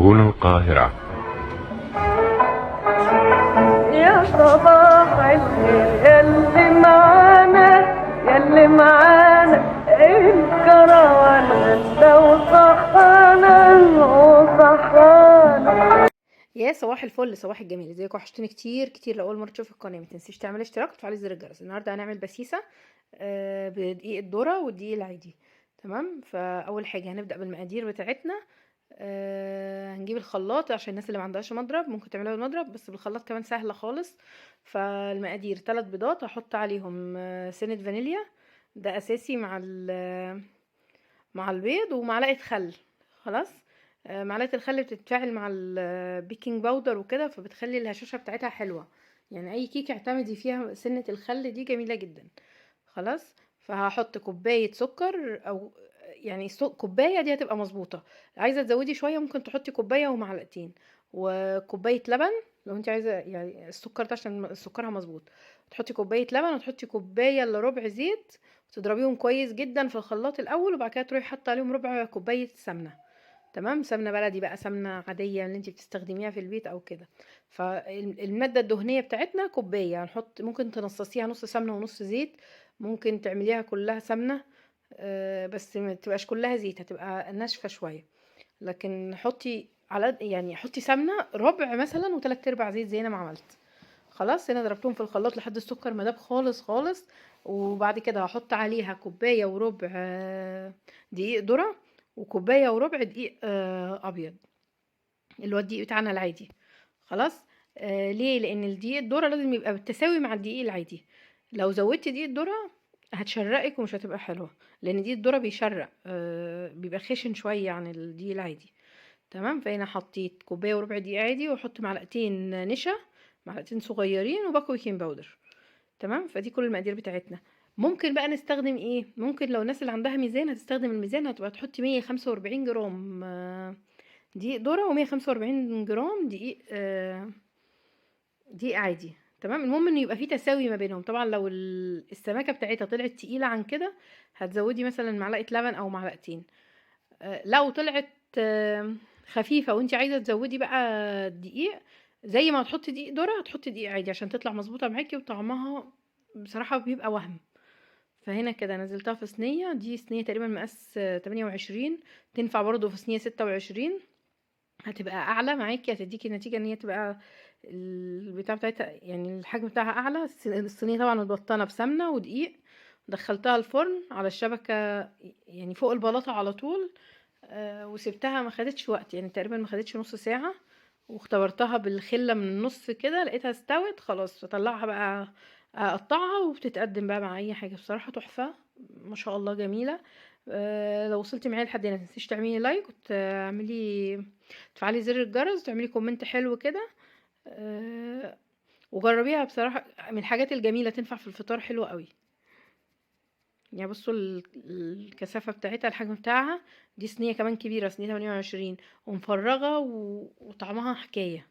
هنا القاهرة. يا صباح الخير ياللي معانا، ياللي معانا الكروان غدا وصحانا وصحانا. يا صباح الفل، صباح الجميل. ازيكم؟ وحشتوني كتير كتير. لو اول مرة تشوف القناة ما تنسيش تعملي اشتراك وتفعلي زر الجرس. النهارده هنعمل بسيسه بدقيق الذرة والدقيق العادي. تمام، فاول حاجة هنبدا بالمقادير بتاعتنا. هنجيب الخلاط عشان الناس اللي ما عندهاش مضرب ممكن تعملوها بالمضرب، بس بالخلاط كمان سهلة خالص. فالمقادير 3 بيضات، هحط عليهم سنة فانيليا، ده اساسي مع البيض، ومعلقة خل. خلاص، معلقه الخل بتتفاعل مع ال baking powder وكده، فبتخلي الهشاشه بتاعتها حلوة. يعني اي كيك اعتمدي فيها سنة الخل دي جميلة جدا. خلاص، فهحط كوباية سكر، او يعني كوباية دي هتبقى مظبوطة. عايزه تزودي شوية ممكن تحطي كوباية ومعلقتين، وكوبايه لبن لو انت عايزه، يعني السكر ده عشان سكرها مظبوط. تحطي كوباية لبن وتحطي كوباية الا ربع زيت، وتضربيهم كويس جدا في الخلاط الاول، وبعد كده تروحي حاطه عليهم ربع كوباية سمنه. تمام، سمنه بلدي بقى، سمنه عادية اللي انت بتستخدميها في البيت او كده. فالماده الدهنية بتاعتنا كوباية، هنحط، ممكن تنصصيها نص سمنه ونص زيت، ممكن تعمليها كلها سمنه، بس ما تبقاش كلها زيت، هتبقى ناشفة شوية. لكن حطي على، يعني حطي سمنه ربع مثلا وتلات ارباع زيت زي انا ما عملت. خلاص، هنا ضربتهم في الخلاط لحد السكر ما داب خالص خالص. وبعد كده هحط عليها كوباية وربع دقيق ذره، وكوبايه وربع دقيق ابيض اللي هو الدقيق بتاعنا العادي. خلاص، ليه؟ لان الدقيق الذرة لازم يبقى بالتساوي مع الدقيق العادي. لو زودتي دقيق الذرة هتشرقك ومش هتبقى حلوة، لان دقيق الذرة بيشرق، بيبقى خشن شوية عن الدقيق العادي. تمام، فهنا حطيت كوباية وربع دقيق عادي، واحط معلقتين نشا، معلقتين صغيرين، وباكو baking powder. تمام، فدي كل المقادير بتاعتنا. ممكن بقى نستخدم ايه؟ ممكن لو الناس اللي عندها ميزان هتستخدم الميزان، هتبقى تحطي 145 جرام دقيق ذره، و145 جرام دقيق عادي. تمام، المهم انه يبقى في تساوي ما بينهم. طبعا لو السماكه بتاعتها طلعت تقيلة عن كده هتزودي مثلا معلقه لبن او معلقتين. لو طلعت خفيفة وانت عايزه تزودي بقى دقيق، زي ما هتحطي دقيق ذره هتحطي دقيق عادي عشان تطلع مظبوطة معاكي، وطعمها بصراحة بيبقى وهم. فهنا كده نزلتها في صينية، دي صينية تقريبا مقاس 28، تنفع برضو في صينية 26، هتبقى اعلى معاكي، هتديكي النتيجة ان هي تبقى البتاع بتاعتها، يعني الحجم بتاعها اعلى. الصينية طبعا متبطنه بسمنه ودقيق، دخلتها الفرن على الشبكة يعني فوق البلاطه على طول، وسبتها ما خدتش وقت، يعني تقريبا ما خدتش نص ساعة، واختبرتها بالخله من النص كده لقيتها استوت. خلاص بطلعها بقى اقطعها، وبتتقدم بقى مع اي حاجة. بصراحة تحفة ما شاء الله، جميلة. لو وصلتي معايا لحد هنا ما تنسيش تعملي like، وتعملي تفعلي زر الجرس، وتعملي comment حلو كده، وجربيها. بصراحة من الحاجات الجميلة، تنفع في الفطار حلو قوي. يعني بصوا الكثافة بتاعتها، الحجم بتاعها، دي صينية كمان كبيرة، صينية 28 ومفرغه وطعمها حكاية.